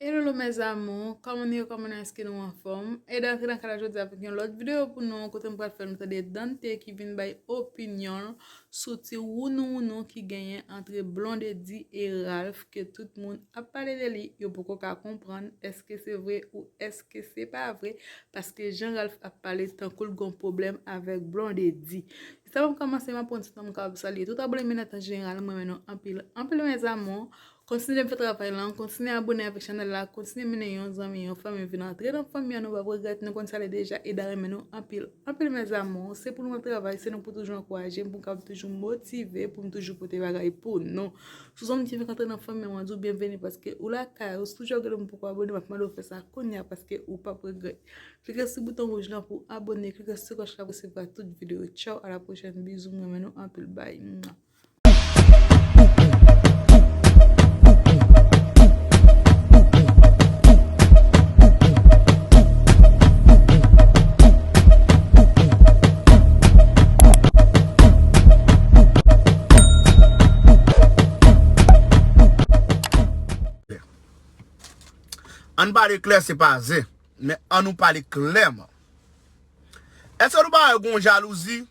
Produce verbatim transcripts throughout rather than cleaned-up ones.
Hello, hello, mes amours, kòman nou ye, kòman nou, èske nou anfòm? Eda antre nan kay la jodi avèk yon lòt videyo pou nou, kote m pral fè nou tande Dante ki vin bay opinyon l sou ti wounou wounou ki genyen antre Blondedy e Ralph, ke tout moun ap pale de li, yo poko ka konprann èske se vre ou èske se pa vre, paske jan Ralph ap pale tankou l gon pwoblèm avèk Blondedy. Sa pou m kòmanse, m ap pran ti tan m ka ap salye tout abòne m yo nan tan jeneral, m renmen nou anpil, anpil, mes amours. Kontinye fè travay lan, kontinye abòne avèk chanèl la, kontinye mennen yon zanmi, yon fanmi vin antre nan fanmi an, nou p ap regrèt, nou konn sa l ye deja, Eda renmen nou anpil, anpil, mes amours. Se pou nou travay, se nou pou toujou ankouraje m, pou m kapab toujou motive, pou m toujou pote bagay pou nou. Si w se yon moun ki fèk antre nan fanmi an, mwen di w byenveni paske ou lakay ou, si toujou w gade m poko abòne, m ap mande w fè sa kounye a paske ou p ap regrèt. Klike sou bouton wouj lan pou abòne, klike sou klòch la pou resevwa tout videyo. Tchaw, a la pwochèn, bizou, m renmen nou anpil, bay. Mwa. Ann pale klè, se pa zen, men ann nou pale klèman. Èske nou pa wè gon jalouzi?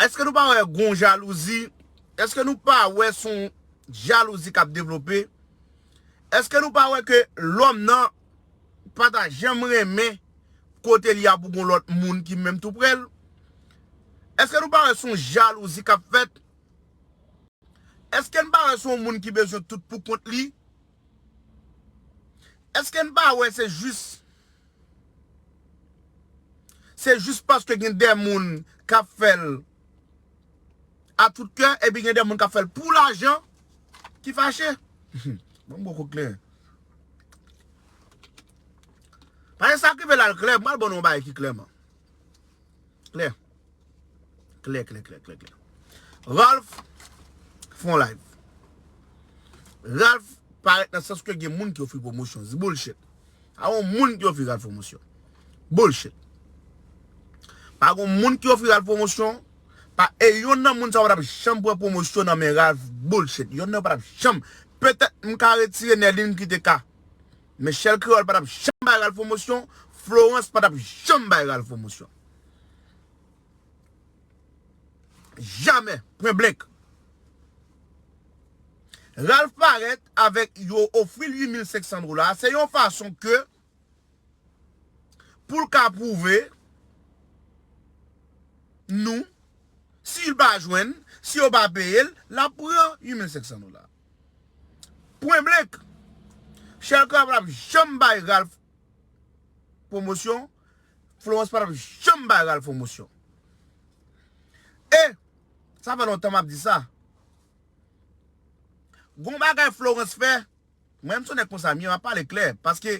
Èske nou pa wè gon jalouzi? Èske nou pa wè son jalouzi k ap devlope? Èske nou pa wè ke lòm nan pa ta janm renmen kote li a pou gon lòt moun ki menm tou prè l? Èske nou pa wè son jalouzi k ap fèt? Èske n pa wè se yon moun ki bezwen tout pou kont li? Èske n pa wè se jis, se jis paske gen de moun k ap fè l a tout kè, epi gen de moun k ap fè l pou lajan ki fache? Bon, m poko klè. Paske sa k rive la l klè, m pral ban nou yon bagay ki klèman. Klè. Klè, klè, klè, klè, klè. Ralph fè yon live. Ralph parèt nan sans ke gen moun ki ofri pwomosyon. Se bullshit. Pa gon moun ki ofri Ralph pwomosyon. Bullshit. Pa gon moun ki ofri Ralph pwomosyon. Pa, e yonn nan moun sa yo pa t ap janm pran pwomosyon nan men Ralph. Bullshit. Yonn nan yo pa t ap janm. Petèt m ka retire Nerline ki te ka. Men Shell Creole pa t ap janm bay Ralph pwomosyon. Florence pa t ap janm bay Ralph pwomosyon. Jamè. Pwen blank. Ralph parèt avèk yo ofri l uit mil senk san dola. Se yon fason ke pou l ka pwouve nou, si l pa jwenn, si yo pa peye l, l ap pran uit mil senk san dola. Pwen blank. Shell Creole pa t ap janm bay Ralph pwomosyon. Florence pa t ap janm bay Ralph pwomosyon. E, sa fè lontan m ap di sa. Gon bagay Florence fè, mwen menm se yon nèg konsa m ye, m ap pale klè, paske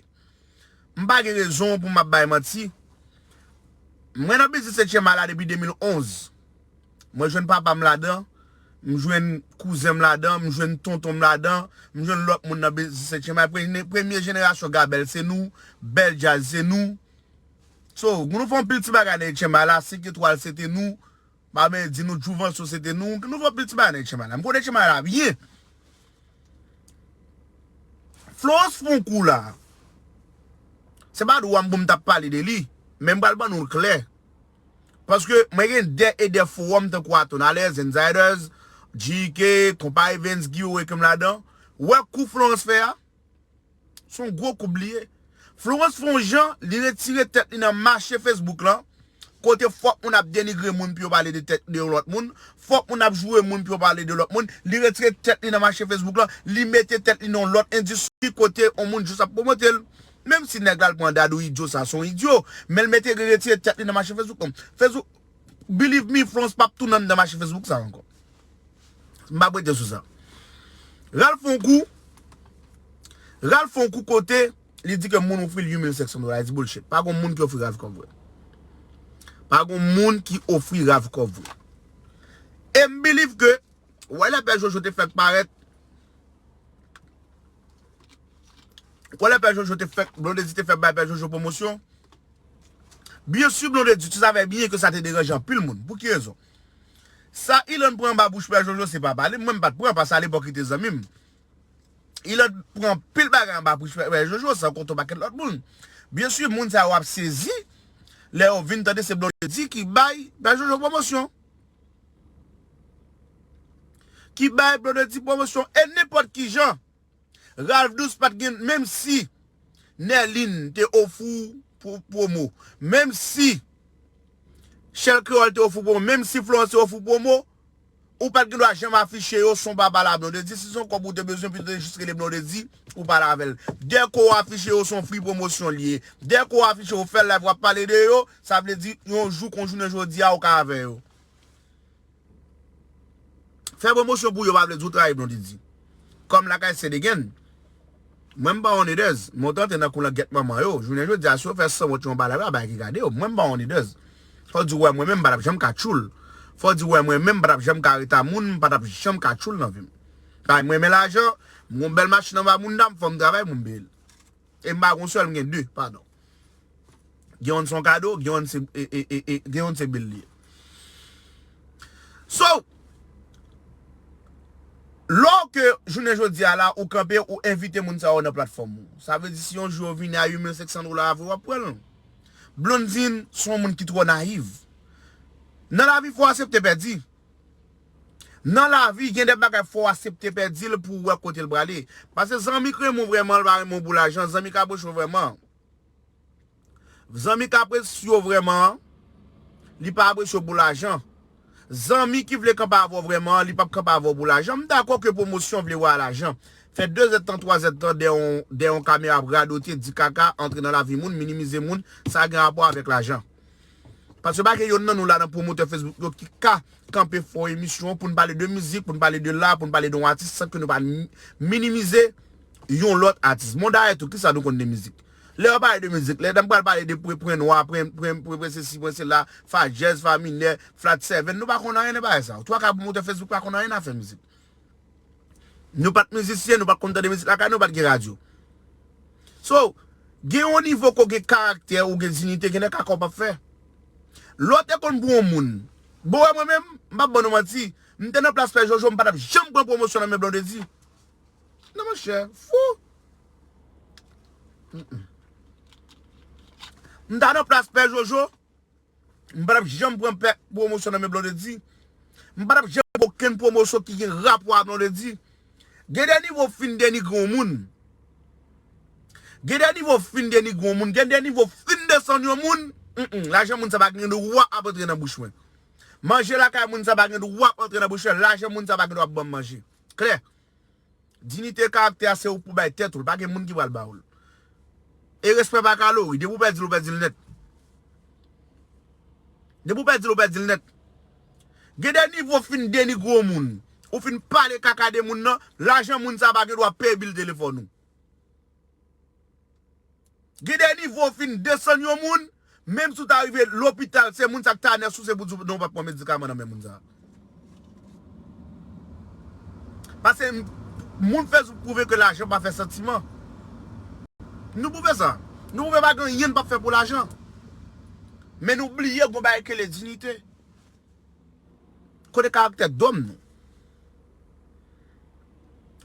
m pa gen rezon pou m ap bay manti. Mwen nan biznis setyèm ane la depi de mil onz. Mwen jwenn papa m ladan, m jwenn kouzen m ladan, m jwenn tonton m ladan, m jwenn lòt moun nan biznis setyèm ane. Premye, premye jenerasyon Gabèl se nou, Bèl Djaz se nou. So, nou fè yon pil ti bagay nan setyèm ane la, Senk Etwal se te nou, m pa menm di nou, Jouvanso se te nou, nou fè yon pil ti bagay nan setyèm ane la. M konnen setyèm ane la byen. Florence fè yon kou la. Se pa dwa m pou m t ap pale de li, men m pral ban nou l klè. Paske mwen gen de e de fowòm tankou Atonales, Insiders, G K, Konpa Evans, Guy Wekem ladan. Wè kou Florence fè a. Se yon gwo koub li ye. Florence fè yon jan, li retire tèt li nan mache Facebook lan. Kote fòk moun ap denigre moun pou yo pale de tèt de yon lòt moun. Fòk moun ap joure moun pou yo pale de lòt moun. Li retire tèt li nan mache Facebook lan. Li mete tèt li nan yon lòt endistri kote yon moun jis ap pwomote l. Menm si nèg la al pran Dadou Idyo, sa se yon idyo. Men l mete retire tèt li nan mache Facebook lan. Facebook, believe me, Florence p ap tounen anndan mache Facebook sa ankò. M p ap rete sou sa. Ralph fè yon kou. Ralph fè yon kou kote li di ke moun ofri l uit mil senk san dola. Li di bullshit. Pa gon moun ki ofri Ralph kòb vre. Pa gon moun ki ofri Ralph kòb vre. E m believe ke, wè lè Pè Jojo te fèk parèt, wè lè Pè Jojo te fèk, Blondedy te fèk bay Pè Jojo pwomosyon. Byen si, Blondedy, tu savais bien ke sa te deranje anpil moun. Pou ki rezon? Sa Ilan pran anba bouch Pè Jojo, se pa pa li. Mwen, m pa t pran, paske alepòk li te zanmi m. Ilant pran pil bagay anba pri Pè Jojo, san konte yon pakèt lòt moun. Byen si, moun sa yo ap sezi lè yo vin tande se Blondedy ki bay Pè Jojo pwomosyon. Ki bay Blondedy pwomosyon. E nenpòt ki jan, Ralph Douce pa t gen, menm si Nerline te ofri w pwomo, menm si Shell Creole te ofri w pwomo, menm si Florence te ofri w pwomo, ou pa t gen dwa janm afiche yo son papa la Blondedy. Si se yon kòb ou te bezwen, pito te jis rele Blondedy pou pale avè l. Dèke w afiche yo son free pwomosyon li ye. Dèke w afiche yo fè live, w ap pale de yo, sa vle di yon jou kon jounen jodi a, ou ka avè yo. Fè pwomosyon pou yo pa vle di w trayi Blondedy. Kòm lakay Saint Again, mwen m pa yon leaders, men w t antre nan kou langèt manman yo. Jounen jodi a, si yo fè sanwont yon bagay la, bagay ki gade yo. Mwen m pa yon leaders. Fò w di w wè mwen menm m pa t ap janm ka tchoul. Fò w di w wè mwen menm m pa t ap janm ka reta moun, m pa t ap janm ka tchoul nan vi m. Kay mwen renmen lajan, m gon bèl machin anba moun dam, fò m travay pou m peye l. E m pa gon sèl, m gen de, padon. Gen youn se yon kado, gen youn se, e, e, e, e, gen youn se bil li ye. So, lè w ke jounen jodi a la, ou kanpe, ou envite moun sa yo nan platfòm ou. Sa vle di si yon jou yo vini a uit mil senk san dola avè w, w ap pran l. Blondedy se yon moun ki twò nayiv. Nan lavi, fò w aksepte pèdi. Nan lavi, gen de bagay fò w aksepte pèdi l pou w wè kote l prale. Paske zanmi k renmen w vrèman, l pa renmen w pou lajan. Zanmi k apresye w vrèman, zanmi k apresye w vrèman, li pa apresye w pou lajan. Zanmi ki vle kanpe avè w vrèman, li p ap kanpe avè w pou lajan. M dakò ke pwomosyon vle wè a lajan. Fè de zèdtan, twa zèdtan dèyè yon, dèyè yon kamera ap radote, di kaka, antre nan lavi moun, minimize moun, sa gen rapò avèk lajan. Paske pa gen yonn nan nou la nan pwomotè Facebook yo ki ka kanpe fè yon emisyon pou n pale de mizik, pou n pale de la, pou n pale de yon atis san ke nou pa mi-, minimize yon lòt atis. Bon, dayè tou, kisa nou konn de mizik? Lè yo pale de mizik, lè m pral pale de pwen, pwen nwa, pwen, pwen, pwen, pwen sesi, pwen sela, fa dyèz, fa minè, flat seven, nou pa konn anyen nan bagay sa yo. Twa ka pwomotè Facebook pa konn anyen nan afè mizik. Nou pa t mizisyen, nou pa t konn tande mizik lakay nou, pa t gen radyo. So, gen yon nivo ke w gen karaktè, ou gen diyite, gen de kaka w p ap fè. Lè w te konn pou yon moun. Bon, wè mwen menm, m p ap ban nou manti, m te nan plas Pè Jojo, m pa t ap janm pran pwomosyon nan men Blondedy. Non, monchè, fou. Mm-mm. M ta nan plas Pè Jojo, m pa t ap janm pran pè-, pwomosyon nan men Blondedy. M pa t ap janm pran okenn pwomosyon ki gen rapò a Blondedy. Gen de nivo w fin denigre yon moun. Gen de nivo w fin denigre yon moun. Gen de nivo w fin desann yon moun. Mm-mm, lajan moun sa pa gen dwa ap antre nan bouch mwen. Manje lakay moun sa pa gen dwa ap antre nan bouch mwen. Lajan moun sa pa gen dwa ap ban m manje. Klè. Diyite e karaktè a se ou pou bay tèt ou l, pa gen moun ki pral ba ou l. E respè pa kalori, depi w pèdi l, ou pèdi l nèt. Depi w pèdi l, ou pèdi l nèt. Gen de nivo w fin denigre yon moun, ou fin pale kaka de moun nan, lajan moun sa pa gen dwa peye bil telefòn ou. Gen de nivo w fin desann yon moun, menm si w ta rive lopital, se moun sa k ta nèsou, se pou di w non, w p ap pran medikaman nan men moun sa. Paske m-, moun Facebook pwouve ke lajan pa fè santiman. Nou pwouve sa. Nou pwouve pa gen anyen n p ap fè pou lajan. Men nou bliye gon bagay ki rele diyite. Kote karaktè dòm nou?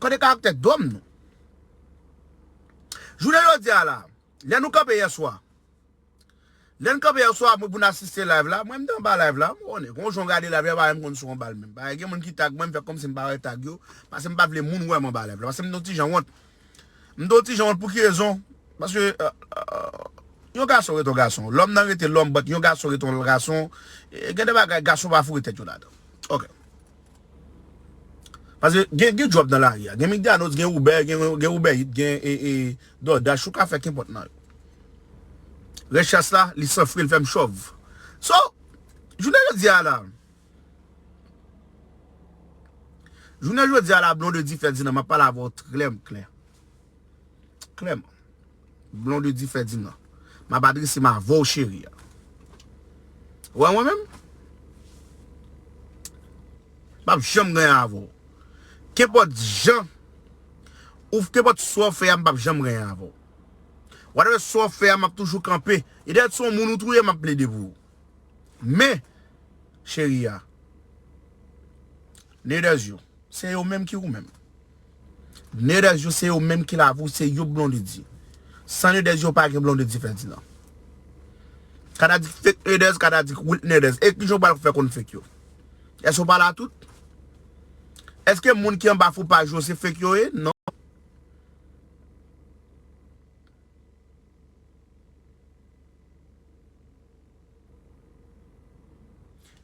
Kote karaktè dòm nou? Jounen jodi a la, lè nou kanpe yèswa, lè n kanpe yèswa, mwen pou n asiste live la, mwen m te anba live la, m konnen, gon jan w gade live la, pa menm konn si w anba l menm. Paske gen moun ki tag mwen, m fè kòmsi m pa wè tag yo, paske m pa vle moun wè m anba live la, paske m te yon ti jan wont. M te yon ti jan wont pou ki rezon? Paske, euh, euh, yon gason rete yon gason. Lòm nan rete lòm, but yon gason rete yon gason. E, gen de bagay, gason pa foure tèt yo ladan. Ok. Paske gen, gen djòb nan lari a. Gen McDonald's, gen Uber, gen, gen Uber Eats, gen, e, e, DoorDash, ou ka fè kenpòt nan yo. Rechèch la, li san fri, li fè m chòv. So, jounen jodi a la, jounen jodi a la, Blondedy Ferdinand, m ap pale avè w trè klè. Klèman. Blondedy Ferdinand. M ap adrese m avè w, cheri a. Ou wè mwen menm? M p ap janm gen anyen avè w. Kenpòt jan, ou kenpòt sa w fè a, m p ap janm gen anyen avè w. Whatever sa w fè a, m ap toujou kanpe. E dèyè se yon moun ou touye, m ap plede pou ou. Men, cheri a, leaders yo, se yo menm ki ou menm. Nedez yo se yo menm ki la pou se yo Blondedy. San Nedez yo pa gen Blondedy Ferdinand. Ka ta di fake Nedez, ka ta di real Nedez. E kijan w pral fè konn fake yo? Èske w pa la tout? Èske moun ki anba fo paj yo se fake yo ye? Non.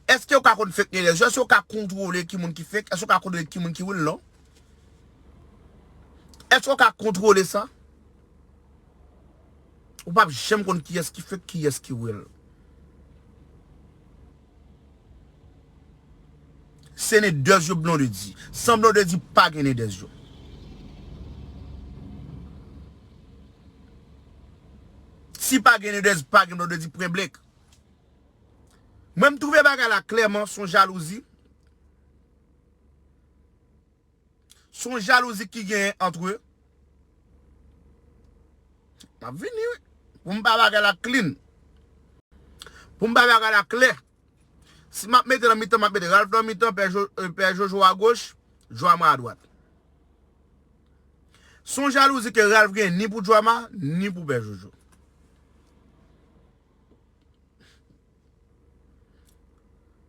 Èske w ka konn fake Nedez yo? Èske w ka kontwole ki moun ki fake? Èske w ka kontwole ki moun ki real? Non. Èske w ka kontwole sa? Ou p ap janm konn kiyès ki fake, kiyès ki real. Se Nedez yo Blondedy. San Blondedy pa gen Nedez yo. Si pa gen Nedez, pa gen Blondedy pwen blek. Mwen m twouve bagay la klèman se yon jalouzi. Se yon jalouzi ki genyen antre. M ap vini wi. Pou m ba bagay la clean. Pou m ba bagay la klè. Si m ap mete nan mitan, m ap mete Ralph nan mitan, Pè Jo- euh, Pè Jojo agoch, Drama adwat. Se yon jalouzi ke Ralph gen ni pou Drama, ni pou Pè Jojo.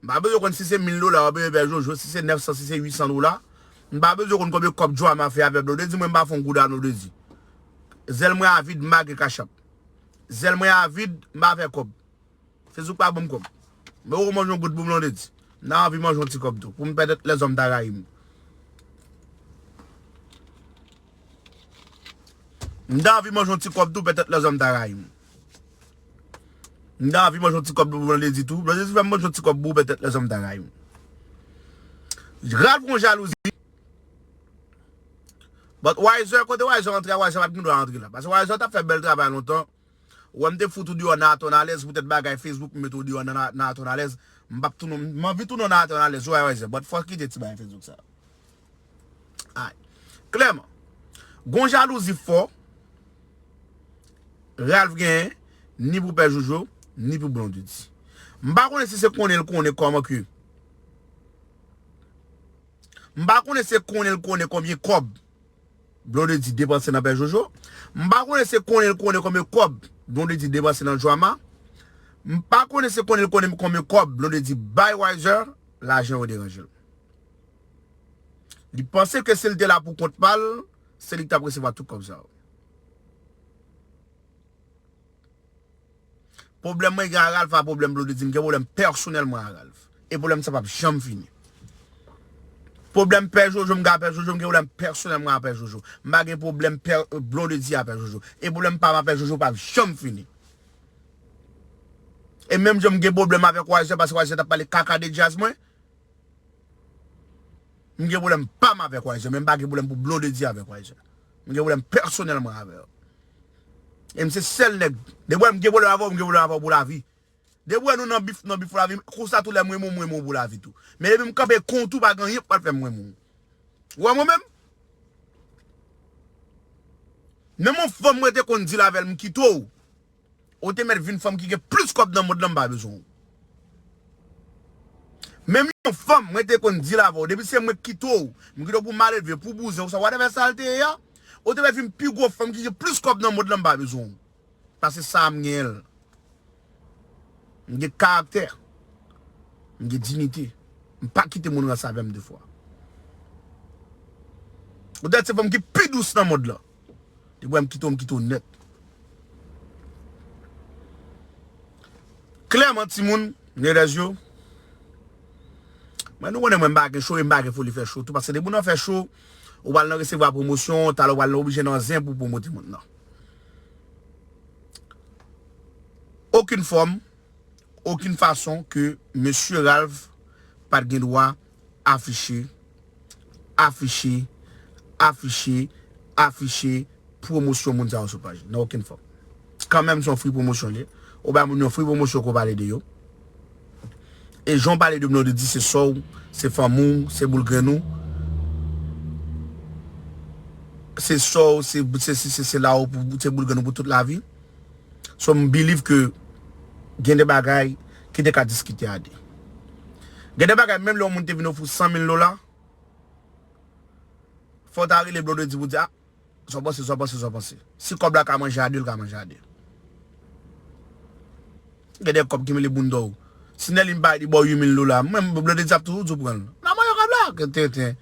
M pa bezwen konn si se mil dola w ap peye Pè Jojo, si se nèf san, si se uit san dola. M pa bezwen konn konbyen kòb Drama fè avè Blondedy, mwen m pa fè yon goud a Blondedy. Zèl mwen a vid, m pa gen kachap. Zèl mwen a vid, m pa fè kòb. Facebook pa ban m kòb. Men ou manje yon goud pou Blondedy. M ta anvi manje yon ti kòb tou, pou m pètèt lèzòm ta rayi m. M ta anvi manje yon ti kòb tou, pètèt lèzòm ta rayi m. M ta anvi manje yon ti kòb pou Blondedy tou. Blondedy fè m manje yon ti kòb pou ou, pètèt lèzòm ta rayi m. Ralph gon jalouzi. But Wiser, kote Wiser antre a, Wiser pa t gen dwa antre la. Paske Wiser t ap fè bèl travay lontan. Ou wè m te fout ou deyò nan Atò Nalèz, poutèt bagay Facebook, m mete ou deyò nan, nan Atò Nalèz. M p ap tounen, m anvi tounen nan Atò Nalèz, ou wè, Wiser, but fò kite ti bagay Facebook sa. Ay. Klèman, gon jalouzi fò Ralph genyen, ni pou Pè Jojo, ni pou Blondedy. M pa konnen si se konnen l konnen kòman ke. M pa konnen se konnen l konnen konbyen kòb Blondedy depanse nan Pè Jojo. M pa konnen se konnen l konnen konbyen kòb Blondedy depanse nan Drama. M pa konnen se konnen l konnen konbyen kòb Blondedy bay Wiser, lajan yo deranje l. Li panse ke si l te la pou kont pa l, se li ki t ap resevwa tout kòb sa yo. Pwoblèm mwen gen a Ralph a pwoblèm Blondedy, m gen pwoblèm pèsonèl mwen a Ralph. E pwoblèm sa p ap janm fini. Pwoblèm Pè Jojo m gen a Pè Jojo, m gen pwoblèm pèsonèl mwen a Pè Jojo. M pa gen pwoblèm pè, Blondedy a Pè Jojo. E pwoblèm pa m a Pè Jojo p ap janm fini. E menm jan m gen pwoblèm avèk Wiser, paske Wiser t ap pale kaka de djaz mwen, M gen pwoblèm pa m avèk Wiser, men m pa gen pwoblèm pou Blondedy avèk Wiser. M gen pwoblèm pèsonèl mwen avè yo. E m se sèl nèg. Depi wè m gen pwoblèm avè w, m gen pwoblèm avè w pou lavi. Depi wè nou nan bif, nan bif pou lavi, konsa tou lè m renmen w, m renmen w pou lavi tou. Men depi m kanpe kont ou, pa gen anyen k pral fè m renmen w. Ou wè mwen menm? Menm yon fanm mwen te konn deal avè l, m kite w. Ou te mèt vin fanm ki gen plis kòb nan mond lan, m pa bezwen w. Menm yon fanm, mwen te konn deal avè w. Depi se mwen k kite w, m kite w pou maledve, pou bouzen, ou sa whatever sa l te ye a, ou te mèt vin pi gwo fanm ki gen plis kòb nan mond lan, m pa bezwen w. Paske sa a m genyen l. M gen karaktè. M gen diyite. M pa kite moun ranse avè m de fwa. Ou te se fanm ki pi dous nan mond lan. Depi wè m kite w, m kite w nèt. Klèman, timoun, Nedez yo, mwen, nou konnen mwen m pa gen cho e m pa gen foli fè cho tou, paske depi w nan fè cho, ou pral nan resevwa pwomosyon, talè w pral nan oblije nan zen pou w pwomote moun nan. Okenn fòm, okenn fason ke mesye Ralph pa t gen dwa afiche, afiche, afiche, afiche pwomosyon moun sa yo sou paj li, nan okenn fòm. Kanmenm, se yon free pwomosyon li ye. Ou bay moun yon free pwomosyon ke w pale de yo. E jan w pale de Blondedy, se sè w, se fanmi w, se boul grenn ou. Se sè w, se, se, se, se, se la w pou, se boul grenn ou pou tout lavi. So, m believe ke gen de bagay ki te ka diskite a de. Gen de bagay, menm lè yon moun te vin ofri w san mil dola, Fò w ta rele Blondedy pou di, a, sa w panse, sa w panse, sa w panse. Si kòb la ka manje a de, l ka manje a de. Gen de kòb ki mele bounda w. Si Nèlin bay li ba w uit mil dola, mwen, Blondedy ap toujou di w pran l. Nan mwen yo kòb la, ke tenten.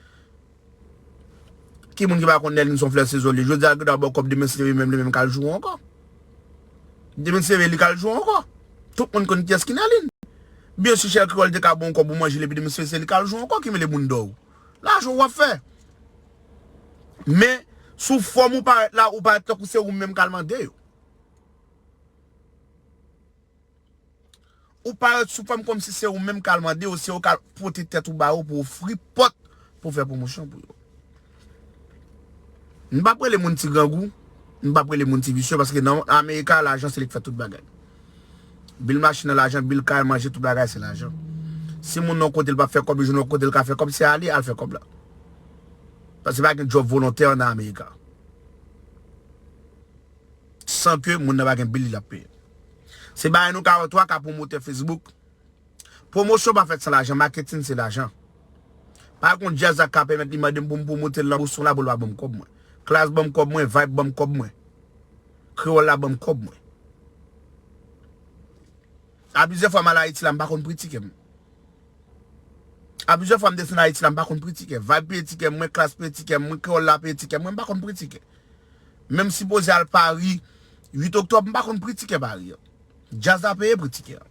Ki moun ki pa konn Nèlin se yon flè sezon li? Jodi a, l gentan ba w kòb, demen se li menm, li menm k al joure ankò. Demen se li k al joure ankò. Tout moun konn kiyès ki Nèlin. Byen si Chèl Kreyòl te ka ba w yon kòb ou manje l, epi demen se li k al joure ankò ki mele bounda w. Lajan w ap fè. Men, sou fòm ou parèt la, ou parèt tankou se ou menm k al mande yo. Ou parèt sou fòm kòmsi se ou menm k al mande yo, se ou k al pote tèt ou ba yo pou ofri pòt pou fè pwomosyon pou yo. M p ap rele moun ti grangou, m p ap rele moun ti visye, paske nan Amerika, lajan se li k fè tout bagay. Bil machin nan lajan, bil kay, manje, tout bagay se lajan. Si moun nan yon kote l p ap fè kòb, li jwenn yon kote l ka fè kòb, se ale al fè kòb la. Paske pa gen djòb volontè nan Amerika. San ke moun nan pa gen bil li l ap peye. Se bagay nou ka wè tou a ka pwomotè Facebook. Pwomosyon pa fèt san lajan, maketin se lajan. Pa gon djaz la k ka pèmèt li mande m pou m pwomote l nan Boston la pou l pa ban m kòb mwen. Klass ban m kòb mwen, Vibe ban m kòb mwen. Kreyòl la ban m kòb mwen. A plizyè fwa m al Ayiti la, m pa konn pri tikè m. A plizyè fwa m desann Ayiti la, m pa konn pri tikè. Vibe peye tikè mwen, Klass peye tikè mwen, Kreyòl la peye tikè mwen, m pa konn pri tikè. Menm sipoze al Pari uit oktòb, m pa konn pri tikè Pari an. Djaz la peye pri tikè an.